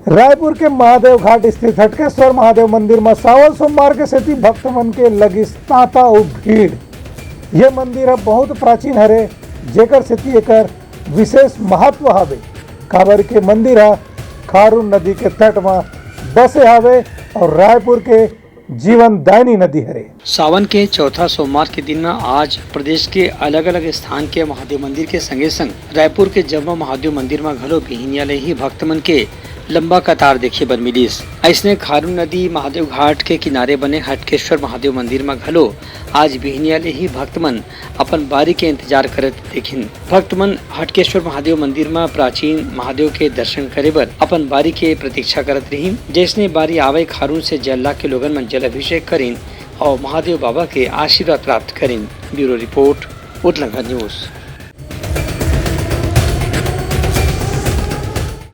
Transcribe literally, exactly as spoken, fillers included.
रायपुर के महादेव घाट स्थित हटकेश्वर महादेव मंदिर म सावन सोमवार के सेती भक्त मन के लगिस तांता अउ भीड़। ये मंदिर ह बहुत प्राचीन हरे, जेकर सेती एकर विशेष महत्व हवे, काबर के मंदिर ह खारून नदी के तट म बसे हवे अउ रायपुर के जीवनदायिनी नदी हरे। सावन के चौथा सोमवार के दिन म आज प्रदेश के अलग-अलग स्थान के महादेव मंदिर के संगे-संग रायपुर के जम्मो महादेव मंदिर म घलो बिहिनिया ले ही भक्त मन के लंबा कतार देखे बर मिलिस। अइसने खारून नदी महादेव घाट के किनारे बने हटकेश्वर महादेव मंदिर म घलो आज बिहिनिया ले ही भक्त मन अपन बारी के इंतजार करत देखिन। भक्त मन हटकेश्वर महादेव मंदिर म प्राचीन महादेव के दर्शन करे बर अपन बारी के प्रतीक्षा करत रहिन। जइसने बारी आवय, खारून से जल ला के लोगन मन जल अभिषेक करिन अउ महादेव बाबा के आशीर्वाद प्राप्त करिन। Bureau report, Utlangha news.